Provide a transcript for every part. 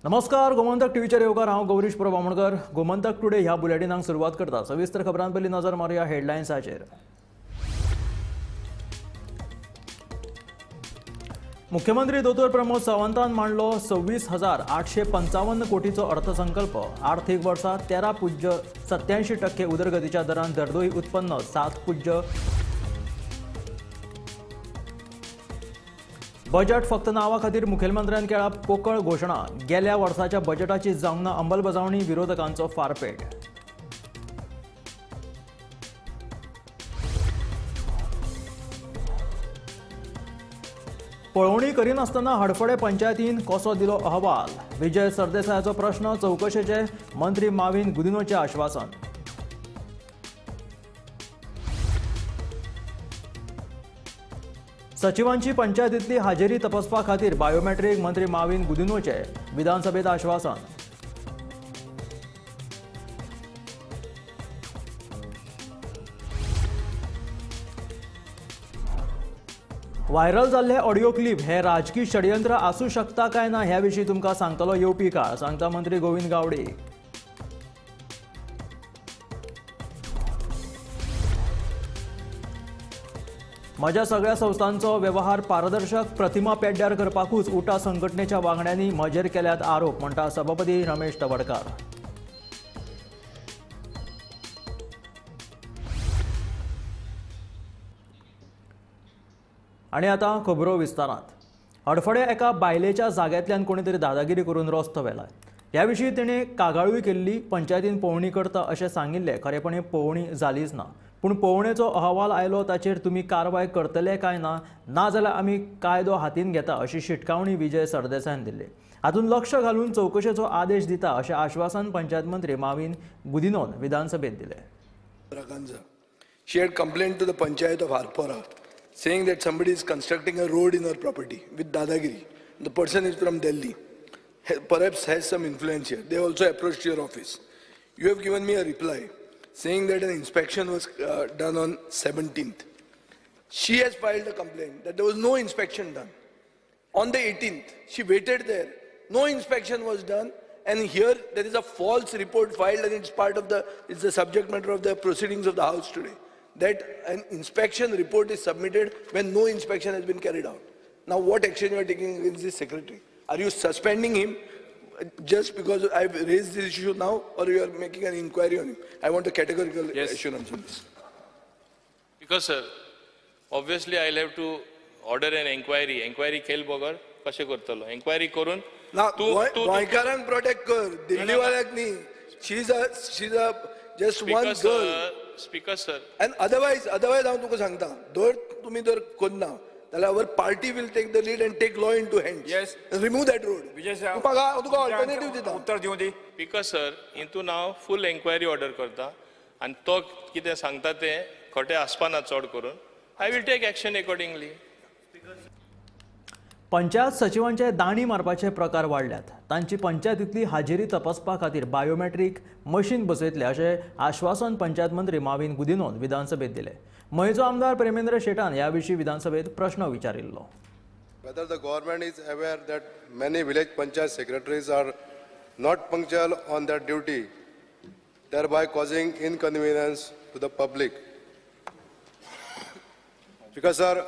नमस्कार, गोमंतक टीव्हीचेर येवकार. हांव गौरीश प्रभू आमोणकर. गोमंतक टुडे ह्या बुलेटिनाक सुरवात करता. सविस्तर खबरां पयलीं नजर मारुया हेडलायन्साचेर. मुख्यमंत्री दोतोर प्रमोद सावंतान मांडलो 26,855 कोटीचो अर्थसंकल्प. आर्थिक वर्सा 13.87% उदरगतीच्या दरान दरडोई उत्पन्न 7. बजेट फक्त नावा खातीर मुखेलमंत्र्यान केला पोकळ घोशणा. गेल्या वर्साच्या बजेटाची जावंक ना अंमलबजावणी, विरोधकांचो फारपेट. पळोवणी करिनासतना हडफडे पंचायतीन कसो दिलो अहवाल? विजय सरदेसायाचो प्रश्न, चवकशेचे मंत्री माविन गुदिनोचें आश्वासन. सचिवांची पंचायतींतली हाजेरी तपासपा खातीर बायोमेट्रीक, मंत्री माविन गुदिनोचे विधानसभेत आश्वासन. व्हायरल जाल्ले ऑडियो क्लिप हे राजकी षडयंत्र आसूं शकता काय ना ह्या विशीं तुमकां सांगतलो येवपी काळ, सांगता मंत्री गोविंद गावडे. म्हज्या सगळ्या संस्थांचो व्यवहार पारदर्शक, प्रतिमा पेड्ड्यार करपाकूच उटा संघटनेच्या वांगड्यांनी म्हजेर केल्यात आरोप, म्हणटा सभापती रमेश तवडकार. आनी आतां खबरो विस्तारांत. हडफडे एका बायलेच्या जाग्यांतल्यान कोणी तरी दादागिरी करून रस्तो व्हेला. ह्या विशीं तिणें कागाळूय केल्ली. पंचायतीन पळोवणी करता अशें सांगिल्लें, खरेपणी पळोवणी जालीच ना. पूण पळोवणेचो अहवाल आयलो ताचेर तुमी कारवाय करतले काय ना, नाजाल्यार आमी कायदो हातीन घेता अशी शिटकावणी विजय सरदेसायान दिल्ली. हातूंत लक्ष घालून चवकशेचो आदेश दिता अशें आश्वासन पंचायत मंत्री माविन गुदिनोन विधानसभेत दिलें. She had complained to the panchayat of Arpora saying that somebody is constructing a road in her property with dadagiri. The person is from Delhi, perhaps has some influence here. They also approached your office. You have given me a reply saying that an inspection was done on 17th. She has filed a complaint that there was no inspection done. On the 18th, she waited there. No inspection was done, and here there is a false report filed, and it's part of the, it's the subject matter of the proceedings of the House today, that an inspection report is submitted when no inspection has been carried out. Now, what action you are taking against this secretary? Are you suspending him just because I've raised this issue now, or you are making an inquiry on him? I want a categorical assurance on this. Because, sir, obviously I'll have to order an inquiry. Inquiry केल बगर कशें करतलो? Inquiry करून ना गोंयकारांक protect कर, दिल्ली वाल्याक न्ही. She's a just one girl. Speaker sir. And otherwise हांव तुका सांगता, जर तुमी जर करना जाल्यार our party will take the lead and take law into hands. Yes. Remove that road. Vijay sir, तुका ऑल्टरनेटिव्ह दिता. उत्तर दिवं दी. स्पीकर सर, हितून हांव फूल एन्क्वायरी ऑर्डर करता आनी तो कितें सांगता तें खोटें आसपाना चड करून. I will take action accordingly. Panchayat सचिवांचे दांडी मारपाचे प्रकार वाडल्यात. तांची पंचायतींतली हाजेरी तपासपा खातीर बायोमेट्रीक मशीन बसयतले अशें आश्वासन पंचायत मंत्री माविन गुदिनोन विधानसभेत दिलें. मयेचो आमदार प्रेमेंद्र शेटान ह्या विशीं विधानसभेत प्रश्न विचारिल्लो. Whether the government is aware that many village panchayat secretaries are not punctual on their duty, thereby causing inconvenience to the public. Because sir,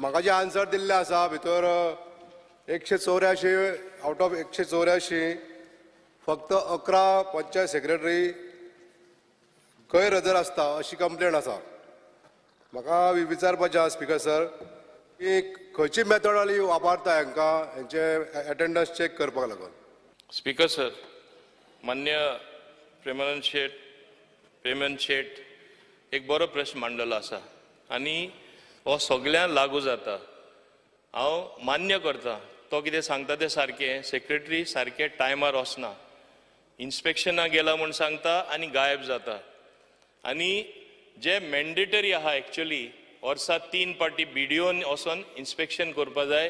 म्हाका जे आन्सर दिल्ले आसा भितर 184 आउट ऑफ 184 फक्त 11 पंचायत सेक्रेटरी गैरहजर आसता अशी कंप्लेन आसा. म्हाका विचारपाचें आसा स्पीकर सर की खंयची मेथडॉलॉजी वापरता हांकां हेंचे एटेंडन्स चॅक करपाक लागून? स्पीकर सर, मान्य प्रेमानंद शेट एक बरो प्रश्न मांडलेलो आसा आनी हो सगळ्यांक लागू जाता. हांव मान्य करता तो कितें सांगता तें सारकें. सेक्रेटरी सारकें टायमार वचना, इन्स्पेक्शनाक गेला म्हूण सांगता आनी गायब जाता. आनी जे मॅन्डेटरी आहा एक्चुअली वर्सा 3 पाटी बीडीओन वचोन इन्स्पेक्शन करपा जाय,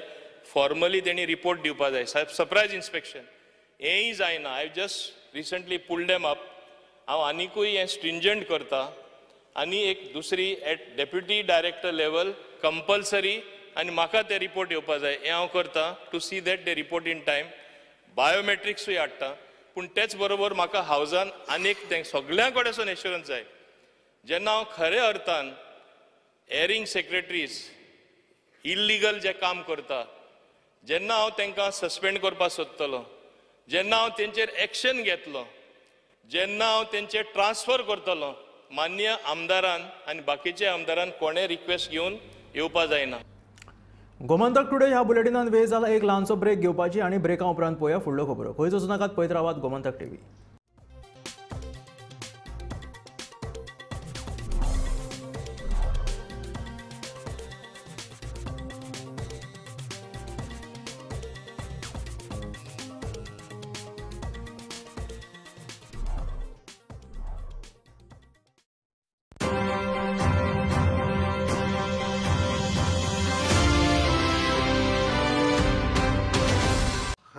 फॉर्मली तेणी रिपोर्ट दिवपा जाय, सरप्रायज इन्स्पेक्शन हेंय जायना. I just recently pulled them up. हांव आनिकूय हें स्ट्रिंजंट करता आनी एक दुसरी at deputy director level compulsory आनी म्हाका ते रिपोर्ट येवपा जाय हें हांव करता to see that they report in time. बायोमेट्रिक्सूय हाडटा, पूण तेच बरोबर म्हाका हावजान आनीक तें सगळ्यां कडेन एश्युरन्स जाय. जेन्ना हांव खऱ्या अर्थान एरिंग सेक्रेटरीज इल्लिगल जे काम करता, जेन्ना हांव तांकां सस्पेंड करपाक सोदतलो, जेन्ना हांव तेंचेर एक्शन घेतलो, जेन्ना हांव तेंचेर ट्रान्सफर करतलो, मान्य आमदारान आनी बाकीच्या आमदारान कोणें रिक्वेस्ट घेवन येवपा जायना. गोमंतक टुडे ह्या बुलेटिनान वेळ जाला एक ल्हानसो ब्रेक घेवपाची आनी ब्रेका उपरांत पळोवया फुडल्यो खबरो. खंयच वचूं नाकात, पळयत रावात गोमंतक टीव्ही.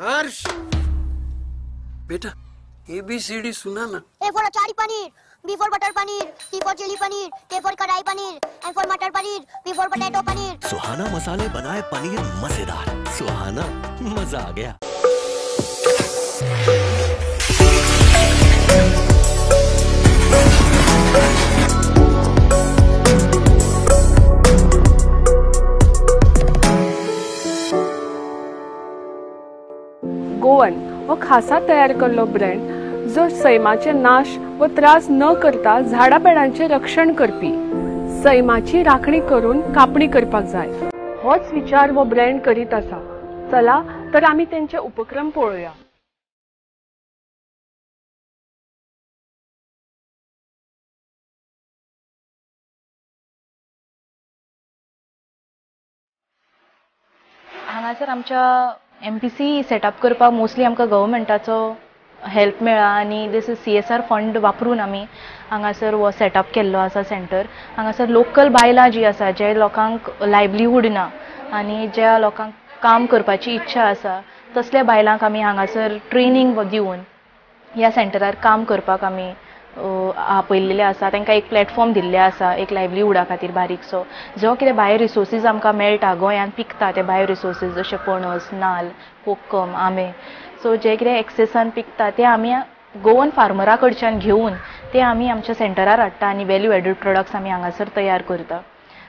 हर्ष बेटा ABCD सुना ना. A for achari paneer, B for butter paneer, C for chilli paneer, K for kadai paneer, M for matar paneer, P for potato paneer. Suhana मसाले बनाए पनीर मजेदार. सुहाना मजा आ गया. गोवन हो खासा तयार केल्लो ब्रँड जो सैमाचे नाश व त्रास न करता झाडां पेडांचें रक्षण करपी, सैमाची राखणी करून कापणी करपाक जाय होच विचार हो ब्रँड करीत आसा. चला तर आमी तेंचे उपक्रम पळोवया. हांगासर आमच्या MPC setup करपाक मोस्टली आमकां गव्हर्मेंटाचो हेल्प मेळ्ळा आनी this is CSR fund वापरून आमी हांगासर हो सेटअप केल्लो आसा सेंटर. हांगासर लोकल बायलां जी आसा, जे लोकांक लायवलीहूड ना आनी ज्या लोकांक काम करपाची इच्छा आसा तसल्या बायलांक आमी हांगासर ट्रेनींग दिवन ह्या सेंटरार काम करपाक आमी आपयल्लें आसा. तांकां एक प्लॅटफॉर्म दिल्लें आसा एक लायवलीहुडा खातीर बारीकसो, जो कितें बायो रिसोर्सीस आमकां मेळटा गोंयांत पिकता ते बायो रिसोर्सीस जशे पणस, नाल्ल, कोकम, आंबे, सो जे कितें एक्सेसान पिकता ते आमी गोवन फार्मरा कडच्यान घेवन ते आमी आमच्या सेंटरार हाडटा आनी वेल्यू एडीड प्रोडक्ट्स आमी हांगासर तयार करता.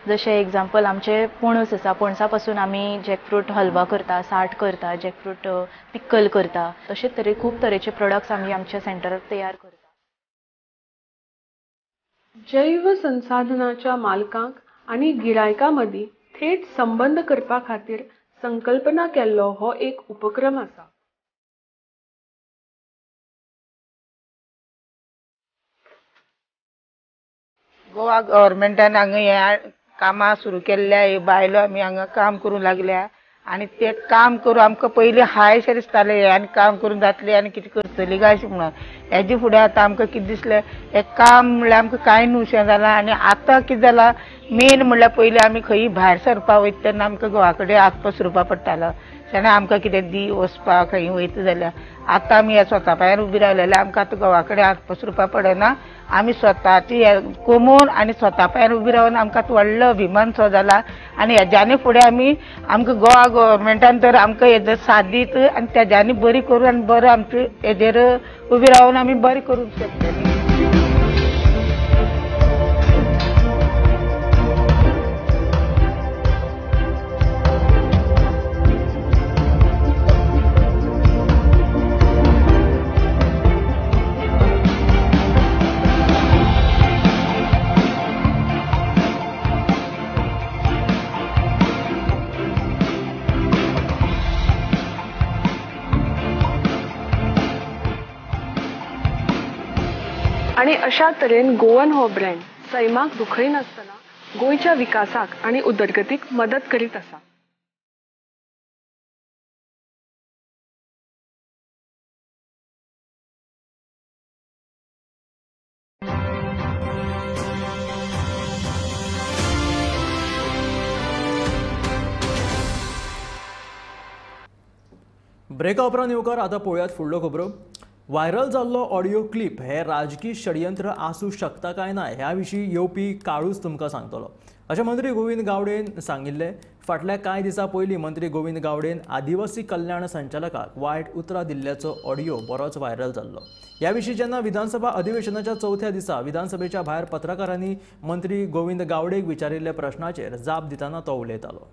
जशें एग्जाम्पल आमचे पणस आसा, पणसा पासून आमी जॅकफ्रूट हलवा करता, साठ करता, जॅकफ्रूट पिकल करता, तशेंच तरे खूब तरेचे प्रोडक्ट्स आमी आमच्या सेंटरार तयार करता. जैव संसाधनाच्या मालकांक आनी गिरायकां मदीं थेट संबंद करपा खातीर संकल्पना केल्लो हो एक उपक्रम आसा. गोवा गव्हर्मेंटान हांगा हे कामां सुरू केल्ल्या, हे बायलो आमी हांगा काम करूंक लागल्या आनी ते काम करून आमकां पयलीं हाय अशें दिसतालें हें आनी काम करून जातलें आनी कितें करतली काय अशें म्हणून. हेजे फुडें आतां आमकां कितें दिसलें हें काम म्हणल्यार आमकां कांय न्हू जालां. आनी आतां कितें जालां मेन म्हणल्यार पयलीं आमी खंयी भायर सरपाक वयता तेन्ना आमकां घोवा कडेन हात पसरुपा पडटालो, तेन्ना आमकां कितें दी वचपाक खंय वयता जाल्यार. आतां आमी ह्या स्वता पांयार उबी रावले जाल्यार आमकां आतां घोवा कडेन हात पसरुपा पडना, आमी स्वताची कमोवन आनी स्वता पांयार उबी रावन आमकां आतां व्हडलो अभिमान सो जाला. आनी हेज्यानी फुडें आमी आमकां गोवा गव्हर्मेंटान तर आमकां हेजो साथ दीत आनी तेज्यानी बरी करून आनी बरें आमचे हेजेर उबी रावन आमी बरें करूंक शकतलीं. आनी अशा तरेन गोवन हो ब्रँड सैमाक दुखयनासतना गोंयच्या विकासाक आनी उदरगतीक मदत करीत आसा. ब्रेका उपरांत येवकार. आतां पळोवयात फुडल्यो खबरो. व्हायरल जाल्लो ऑडियो क्लिप हे राजकी षडयंत्र आसूं शकता काय ना ह्या विशीं येवपी काळूच तुमकां सांगतलो अशें मंत्री गोविंद गावडेन सांगिल्लें. फाटल्या कांय दिसां पयलीं मंत्री गोविंद गावडेन आदिवासी कल्याण संचालकाक वायट उतरां दिल्ल्याचो ऑडियो बरोच व्हायरल जाल्लो. ह्या विशीं जेन्ना विधानसभा अधिवेशनाच्या चवथ्या दिसा विधानसभेच्या भायर पत्रकारांनी मंत्री गोविंद गावडेक विचारिल्ल्या प्रश्नाचेर जाप दितना तो उलयतालो.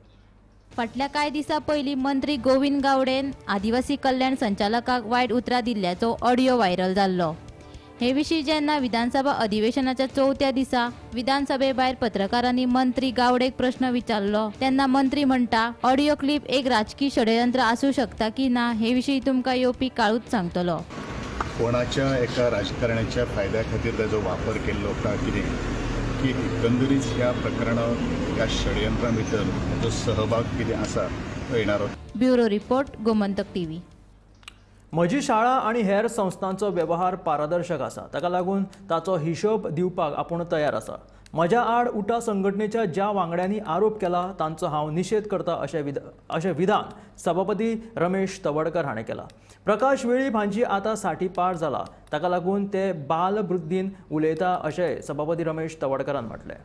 फाटल्या कांय दिसां पयलीं मंत्री गोविंद गावडेन आदिवासी कल्याण संचालकाक वायट उतरां दिल्ल्याचो ऑडियो व्हायरल जाल्लो. हे विशीं जेन्ना विधानसभा अधिवेशनाच्या चवथ्या दिसा विधानसभे भायर पत्रकारांनी मंत्री गावडेक प्रश्न विचारलो तेन्ना मंत्री म्हणटा, ऑडियो क्लिप एक राजकी षडयंत्र आसूं शकता की ना हे विशीं तुमकां येवपी काळूच सांगतलो. कोणाच्या एका राजकारणाच्या फायद्या खातीर ताजो वापर केल्लो काय कितें की एकंदरीत ह्या प्रकरणात ह्या षडयंत्रा भितर जो सहभाग कितें आसा तो येणारो. Bureau report, Gomantak TV. म्हजी शाळा आनी हेर संस्थांचो वेव्हार पारदर्शक आसा, ताका लागून ताचो हिशोब दिवपाक आपूण तयार आसा. म्हज्या आड उटा संघटनेच्या ज्या वांगड्यांनी आरोप केला तांचो हांव निशेध करता अशें विधान सभापती रमेश तवडकर हाणें केलां. प्रकाश वेळीप हांची आतां 60 पार जाला, ताका लागून ते बालबुद्दीन उलयता अशें सभापती रमेश तवडकरान म्हटलें.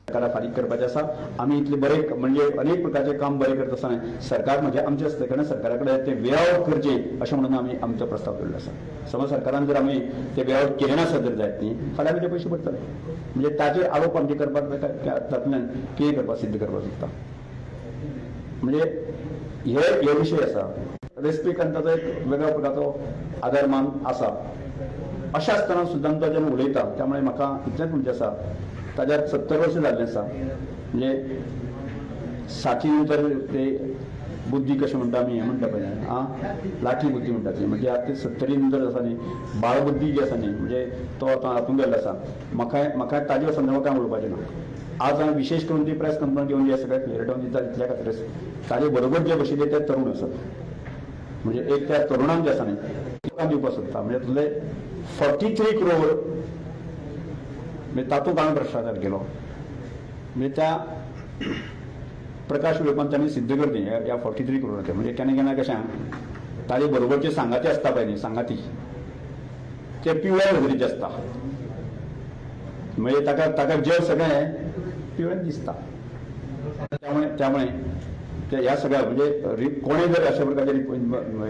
सरकारा फारीक करपाचें आसा. आमी इतले बरे म्हणजे अनेक प्रकारचे काम बरें करता आसतना सरकार म्हणजे आमचे आसता कारण सरकारा कडेन ते वे आवट करचें अशें म्हणून आमी आमचो प्रस्ताव दवरलो आसा. समज सरकारान जर आमी ते वे आवट केलें नासत जर जायत न्ही फाल्यां आमी ते पयशे भरतले. म्हणजे ताचेर आरोप आमचे करपाक तातूंतल्यान कितें करपाक सिद्ध करपाक सोदता. म्हणजे हे विशय आसा. रेस्पेक्ट आनी ताचो एक वेगळ्या प्रकारचो आदार मान आसा. अशें आसतना सुद्दां तो जेन्ना उलयता त्यामुळे म्हाका इतलेंच म्हणचें आसा ताज्यार 70 वर्सां जाल्लें आसा. म्हणजे 60 नंतर ते बुद्धी कशें म्हणटा आमी हें म्हणटा पळय आं लाठी बुद्धी म्हणटा ती. म्हणजे आतां 70 नंतर आसा न्ही बाळबुद्धी जी आसा न्ही म्हणजे तो आतां हातूंत गेल्लो आसा. म्हाका ताजे संदर्भात कांय उलोवपाचें ना. आज हांवें विशेश करून ती प्रेस कॉन्फरन्स घेवन जे सगळें क्लियर दिता तितल्या खातीर ताजे बरोबर जे बशिल्ले ते तरूण आसात. म्हणजे एक त्या तरुणांक जे आसा न्ही तांकां दिवपाक सोदता. म्हणजे तुले 43 करोड म्हणजे तातूंत हांवें भ्रश्टाचार केलो. म्हणजे त्या प्रकाश वेळीपान तांणी सिद्ध करचें ह्या 43 करोडाचें. म्हणजे केन्ना केन्ना कशें ताजे बरोबरचे सांगाती आसता पळय न्ही सांगाती ते पिवळ्या नदरेचे आसता. म्हणजे ताका ताका जग सगळें पिवळें दिसता. त्यामुळे त्यामुळे ह्या सगळ्या म्हणजे कोणें जर अशा प्रकारचे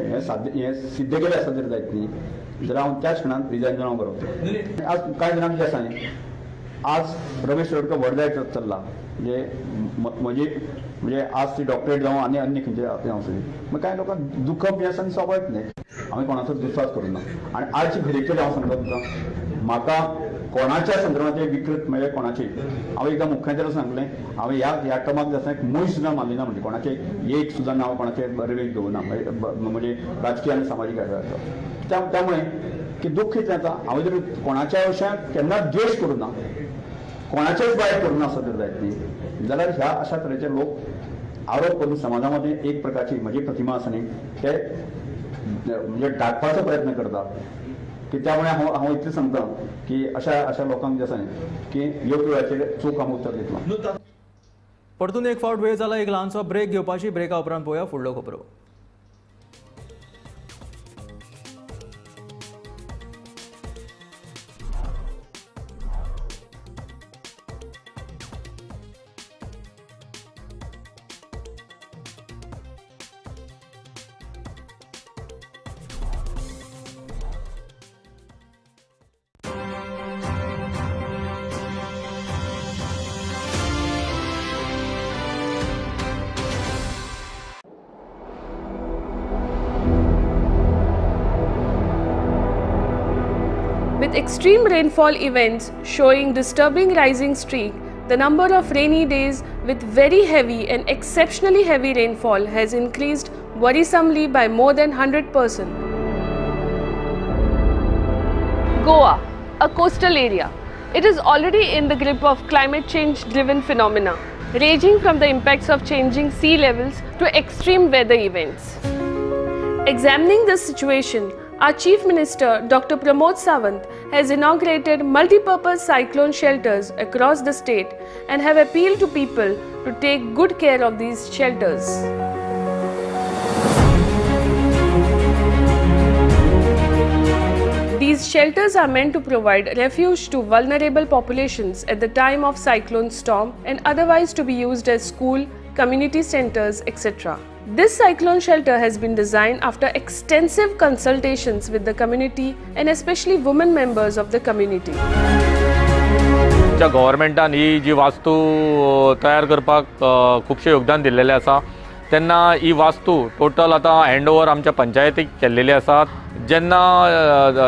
हें साध्य हें सिद्ध केलें आसत जर जायत न्ही जाल्यार हांव त्याच खिणान रिजायन जावन हांव बरोवचो. आज कांय जाणांक जें आसा न्ही आज रमेश तवडकर व्हड जायत चल्ला. म्हणजे म्हजी म्हणजे आज ती डॉक्टरेट जावं आनी अन्य खंयचे जावं आसूं मागीर कांय लोकांक दुखप हें आसा आनी स्वाभावीक न्ही. हांवें कोणाचो दुस्वास करूं ना. आनी आजची घडीक हांव सांगता तुमकां म्हाका कोणाच्या संदर्भात विकृत म्हणजे कोणाची हांवें एकदां मुख्यमंत्र्याक सांगलें हांवें ह्या ह्या टर्माक जाता एक मूय सुद्दां मारली ना. म्हणजे कोणाचें एक सुद्दां नांव कोणाचें रिवेंज घेवना म्हणजे राजकीय आनी सामाजीक त्यामुळे की दुख्ख इतलें जाता हांवें जर कोणाच्या विशयाक केन्नाच द्वेश करूं ना कोणाचेच वायट करूं नासत जर जायत न्ही जाल्यार ह्या अशा तरेचे लोक आरोप करून समाजा मदीं एक प्रकारची म्हजी प्रतिमा आसा न्ही ते म्हणजे दाखपाचो प्रयत्न करता की त्यामुळे हांव हांव इतलें सांगता की अशा अशा लोकांक जे आसा न्ही की योग्य वेळाचेर चूक हांव उत्तर दितलो. परतून एक फावट वेळ जाला एक ल्हानसो ब्रेक घेवपाची. ब्रेका उपरांत पळोवया फुडलो खबरो. With extreme rainfall events showing disturbing rising streak, the number of rainy days with very heavy and exceptionally heavy rainfall has increased worrisomely by more than 100%. Goa, a coastal area, it is already in the grip of climate change driven phenomena, ranging from the impacts of changing sea levels to extreme weather events. Examining this situation, our Chief Minister Dr. Pramod Sawant has inaugurated multi-purpose cyclone shelters across the state and have appealed to people to take good care of these shelters. These shelters are meant to provide refuge to vulnerable populations at the time of cyclone storm and otherwise to be used as school, community centers, etc. This cyclone shelter has been designed after extensive consultations with the community and especially women members of the community. गव्हर्मेंटान ही जी वास्तू तयार करपाक खुबशें योगदान दिल्लेलें आसा. तेन्ना ही वास्तू total आतां हँड ओवर आमच्या पंचायतीक केल्लेली आसा. जेन्ना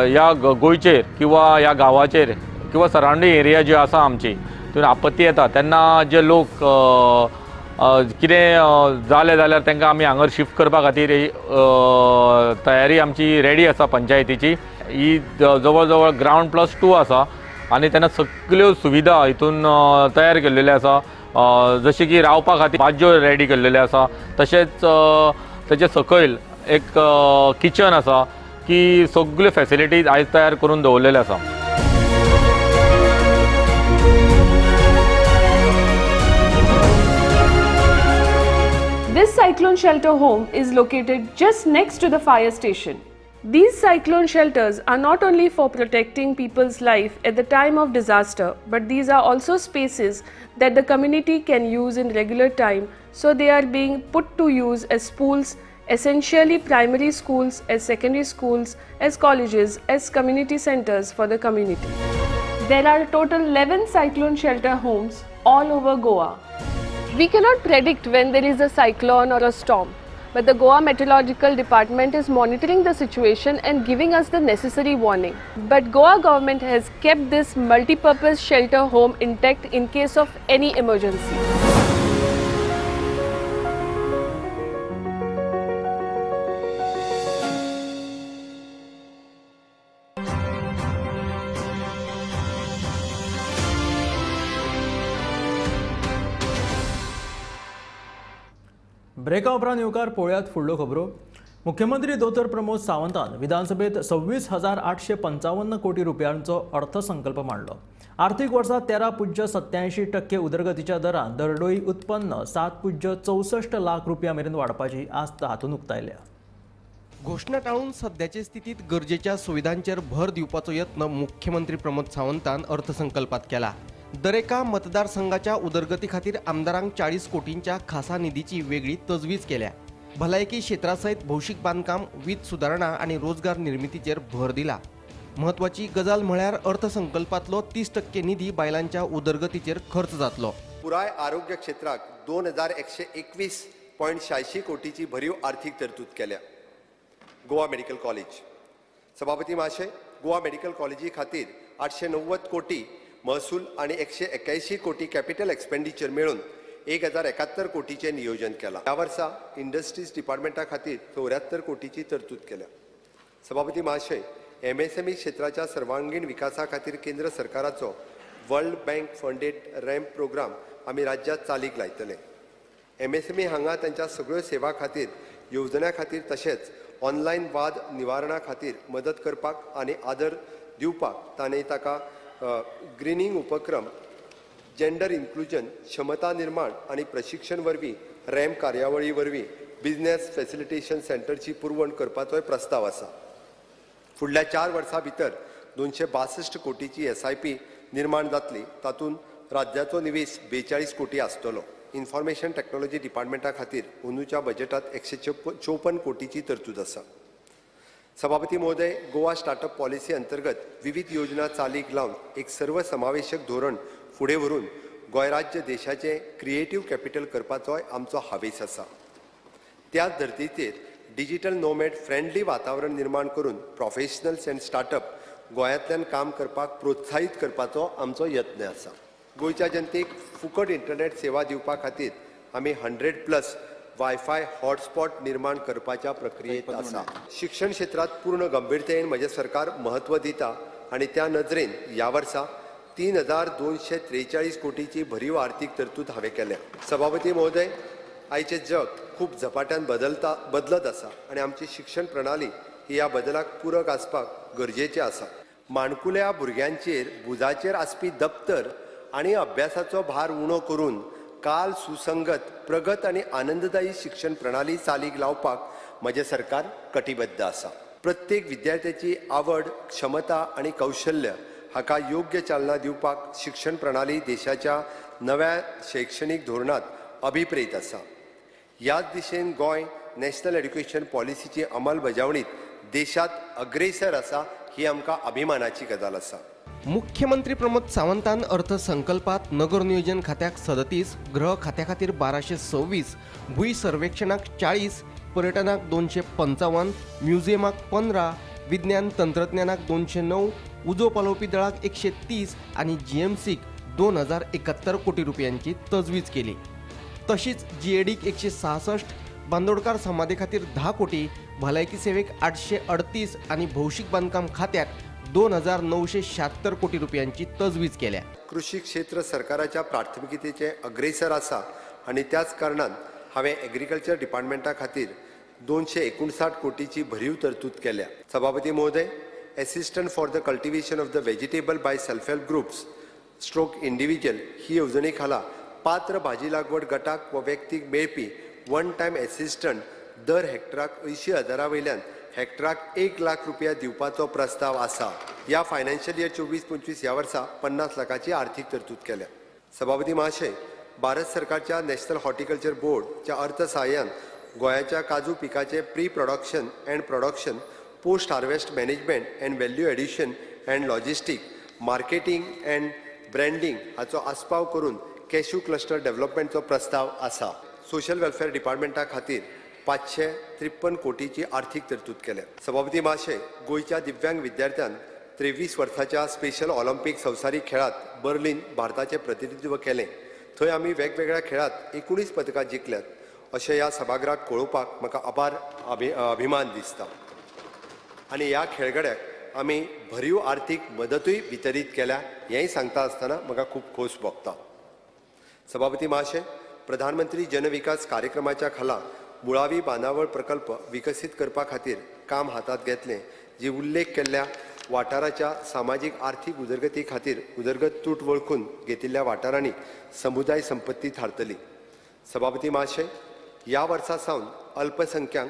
ह्या गोंयचेर किंवा ह्या गांवाचेर किंवा सरावंडींग एरिया जी आसा आमची तितून आपत्ती येता तेन्ना जे लोक कितें जालें जाल्यार तांकां आमी हांगर शिफ्ट करपा खातीर तयारी आमची रेडी आसा पंचायतीची. ही जवळ जवळ ग्रावंड +2 आसा आनी तेन्ना सगळ्यो सुविधा हितून तयार केल्लेल्यो आसा. जशें की रावपा खातीर बाज्यो रेडी केल्लेल्यो आसा, तशेंच तेचे सकयल एक किचन आसा की सगळ्यो फॅसिलिटीज आयज तयार करून दवरलेल्यो आसा. This cyclone shelter home is located just next to the fire station. These cyclone shelters are not only for protecting people's life at the time of disaster, but these are also spaces that the community can use in regular time, so they are being put to use as schools, essentially primary schools, as secondary schools, as colleges, as community centers for the community. There are total 11 cyclone shelter homes all over Goa. We cannot predict when there is a cyclone or a storm, but the Goa Meteorological Department is monitoring the situation and giving us the necessary warning. But Goa government has kept this multi-purpose shelter home intact in case of any emergency. ब्रेका उपरांत येवकार पळोवयात फुडल्यो खबरो. मुख्यमंत्री दोतोर प्रमोद सावंतान विधानसभेत 26,855 कोटी रुपयांचो अर्थसंकल्प मांडलो. आर्थिक वर्सा 13.87% उदरगतीच्या दरान दरडोई उत्पन्न 7.64 लाख रुपया मेरेन वाडपाची आस्त हातूंत उक्तायल्या. घोशणा टाळून सद्याचे स्थितीत गरजेच्या सुविधांचेर भर दिवपाचो यत्न मुख्यमंत्री प्रमोद सावंतान अर्थसंकल्पात केला. दरेका मतदारसंघाच्या उदरगती खातीर आमदारांक 40 कोटींच्या खासा निधीची वेगळी तजवीज केल्या. भलायकी क्षेत्रासयत भौशीक बांदकाम, वीज सुदारणा आनी रोजगार निर्मितीचेर भर दिला. म्हत्वाची गजाल म्हळ्यार अर्थसंकल्पांतलो 30% निधी बायलांच्या उदरगतीचेर खर्च जातलो. पुराय आरोग्य क्षेत्राक 2121.86 कोटीची भरीव आर्थिक तरतूद केल्या. गोवा मेडिकल कॉलेज सभापती महाशय, गोवा मेडिकल कॉलेजी खातीर 890 कोटी महसूल आणि 181 कोटी कॅपिटल एक्सपेंडिचर मेळून 1071 कोटीचे नियोजन केला. ह्या वर्सा इंडस्ट्रीज डिपार्टमेंटा खातीर 74 कोटीची तरतूद केल्या. सभापती महाशय, MSME क्षेत्राच्या सर्वांगीण विकासा खातीर केंद्र सरकाराचो world bank funded ramp programme आमी राज्यात चालीक लायतले. MSME हांगा तांच्या सगळ्यो सेवा खातीर, येवजण्यां खातीर तशेंच ऑनलायन वाद निवारणा खातीर मदत करपाक आनी आदर दिवपाक ताणें ताका ग्रीनिंग उपक्रम, जेंडर इन्क्लुजन, क्षमता निर्माण आनी प्रशिक्षण वरवीं रॅम्प कार्यावळी वरवीं बिझनेस फॅसिलिटेशन सेंटरची पुरवण करपाचोय प्रस्ताव आसा. फुडल्या 4 वर्सां भितर 262 कोटीची SIP निर्माण जातली, तातूंत राज्याचो निवेश 42 कोटी आसतलो. इन्फॉर्मेशन टॅक्नॉलॉजी डिपार्टमेंटा खातीर अंदूच्या बजेटात 154 कोटीची तरतूद आसा. सभापती महोदय, गोवा स्टार्टअप पॉलिसी अंतर्गत विविध योजना चालीक लावन एक सर्वसमावेशक धोरण फुडें व्हरून गोंय राज्य देशाचें क्रिएटीव कॅपिटल करपाचोय आमचो हावेस आसा. त्याच धर्तीचेर डिजिटल नोमॅड फ्रेंडली वातावरण निर्माण करून प्रोफेशनल्स अँड स्टार्टअप गोंयांतल्यान काम करपाक प्रोत्साहीत करपाचो आमचो यत्न आसा. गोंयच्या जनतेक फुकट इंटरनेट सेवा दिवपा खातीर आमी 100+ वायफाय हॉटस्पॉट निर्माण करपाच्या प्रक्रियेत आसा. शिक्षण क्षेत्रांत पूर्ण गंभीरतेन म्हजें सरकार म्हत्व दिता आनी त्या नदरेन ह्या वर्सा 3243 कोटीची भरीव आर्थिक तरतूद हांवें केल्या. सभापती महोदय, आयचें जग खूब झपाट्यान बदलत आसा आनी आमची शिक्षण प्रणाली ही ह्या बदलाक पूरक आसपाक गरजेचें आसा. माणकुल्या भुरग्यांचेर भुजाचेर आसपी दप्तर आनी अभ्यासाचो भार उणो करून काल सुसंगत, प्रगत आनी आनंददायी शिक्षण प्रणाली चालीक लावपाक म्हजें सरकार कटिबद्ध आसा. प्रत्येक विद्यार्थ्याची आवड, क्षमता आनी कौशल्य हाका योग्य चालना दिवपाक शिक्षण प्रणाली देशाच्या नव्या शैक्षणीक धोरणांत अभिप्रेत आसा. ह्याच दिशेन गोंय नॅशनल एड्युकेशन पॉलिसीची अंमलबजावणीत देशांत अग्रेसर आसा ही आमकां अभिमानाची गजाल आसा. मुख्यमंत्री प्रमोद सावंतान अर्थसंकल्पात नगर नियोजन खात्याक 37, गृह खात्या खातीर 1226, भूंय सर्वेक्षणाक 40, पर्यटनाक 255, म्युझियमाक 15, विज्ञान तंत्रज्ञानाक 209, उजो पालोवपी दळाक 130 आनी जीएमसीक 2071 कोटी रुपयांची तजवीज केली. तशीच जीएडीक 166, बांदोडकार समाधी खातीर 10 कोटी, भलायकी सेवेक 838 आनी भौशीक बांदकाम खात्याक 2976 कोटी रुपयांची तजवीज केल्या. कृषी क्षेत्र सरकाराच्या प्राथमिकतेचे अग्रेसर आसा आनी त्याच कारणान हांवें एग्रीकल्चर डिपार्टमेंटा खातीर 259 कोटीची भरीव तरतूद केल्या. सभापती महोदय, assistant for the cultivation of the vegetable by self help groups stroke individual ही येवजणे खाला पात्र भाजी लागवड गटाक वा व्यक्तीक मेळपी वन टायम एसिस्टंट दर हेक्टराक 80,000 वयल्यान हेक्टराक 1 लाख रुपया दिवपाचो प्रस्ताव आसा. ह्या फायनान्शियल इयर 24-25 ह्या वर्सा 50 लाखाची आर्थीक तरतूद केल्या. सभापती महाशय, भारत सरकारच्या नॅशनल हॉर्टिकल्चर बोर्डच्या अर्थसहाय्यान गोंयाच्या काजू पिकाचे pre production and production, post harvest management and value addition and logistic, marketing and branding हाचो आस्पाव करून कॅश्यू क्लस्टर डेव्हलपमेंटचो प्रस्ताव आसा. सोशल वेलफेअर डिपार्टमेंटा खातीर 553 कोटीची आर्थीक तरतूद केल्या. सभापती महाशय, गोंयच्या दिव्यांग विद्यार्थ्यान 23 वर्साच्या स्पेशल ऑलिम्पिक संवसारीक खेळांत बर्लिन भारताचें प्रतिनिधित्व केलें. थंय आमी वेगवेगळ्या खेळांत 19 पदकां जिखल्यात अशें ह्या सभागृहाक कळोवपाक म्हाका अपार अभिमान दिसता आनी ह्या खेळगड्याक आमी भरीव आर्थीक मदतूय वितरीत केल्या हेंय सांगता आसतना म्हाका खूब खोस भोगता. सभापती महाशय, प्रधानमंत्री जनविकास कार्यक्रमाच्या खाला मुळावी बांदावळ प्रकल्प विकसीत करपा खातीर काम हातांत घेतलें, जी उल्लेख केल्ल्या वाठाराच्या सामाजीक आर्थीक उदरगती खातीर उदरगत तूट वळखून घेतिल्ल्या वाठारांनी समुदाय संपत्ती थारतली. सभापती महाशय, ह्या वर्सा सावन अल्पसंख्याक,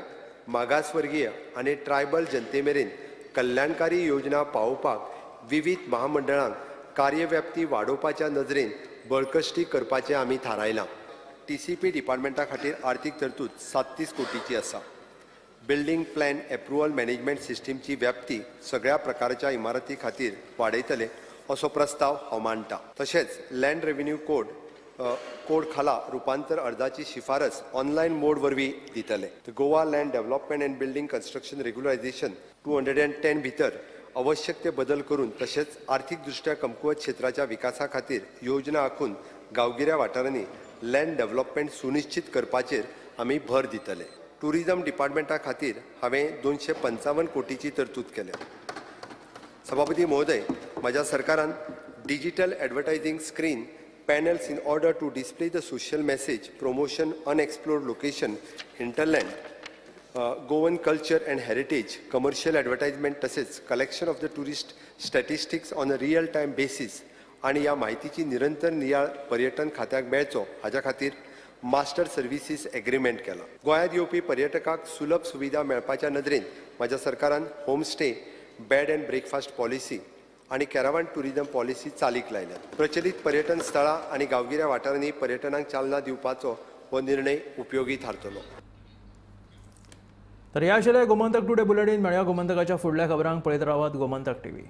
मागासवर्गीय आनी ट्रायबल जनते मेरेन कल्याणकारी योजना पावोवपाक विविध महामंडळांक कार्यव्याप्ती वाडोवपाच्या नदरेन बळकश्टी करपाचें आमी थारायलां. टीसीपी डिपार्टमेंटा खातीर आर्थीक तरतूद 37 कोटीची आसा. बिल्डींग प्लॅन एप्रुवल मॅनेजमेंट सिस्टीमची व्याप्ती सगळ्या प्रकारच्या इमारती खातीर वाडयतले असो प्रस्ताव हांव मांडटा. तशेंच लँड रेव्हेन्यू कोड खाला रुपांतर अर्जाची शिफारस ऑनलायन मोड वरवीं दितले. Goa land development and building construction regularisation 210 भितर आवश्यक ते बदल करून तशेंच आर्थीक दृश्ट्या कमकुवत क्षेत्राच्या विकासा खातीर योजना आखून गांवगिऱ्या वाठारांनी लँड डेव्हलपमेंट सुनिश्चित करपाचेर आमी भर दितले. टुरिझम डिपार्टमेंटा खातीर हांवें 255 कोटीची तरतूद केल्या. सभापती महोदय, म्हज्या सरकारान digital advertising screen panels in order to display the social message, promotion unexplored location, hinterland, Goan culture and heritage, commercial advertisement तसेच collection of the tourist statistics on a real time basis आनी ह्या म्हायतीची निरंतर नियाळ पर्यटन खात्याक मेळचो हाज्या खातीर मास्टर सर्विसीस एग्रीमेंट केला. गोंयांत येवपी पर्यटकांक सुलभ सुविधा मेळपाच्या नदरेन म्हज्या सरकारान homestay, bed and breakfast policy आनी कॅरावान टुरिझम पॉलिसी चालीक लायल्या. प्रचलित पर्यटन स्थळां आनी गांवगिऱ्या वाठारांनी पर्यटनाक चालना दिवपाचो हो निर्णय उपयोगी थारतलो. तर ह्या आशिल्लें गोमंतक टुडे बुलेटीन. मेळया गोमंतकाच्या फुडल्या खबरांक. पळयत रावात गोमंतक टीव्ही.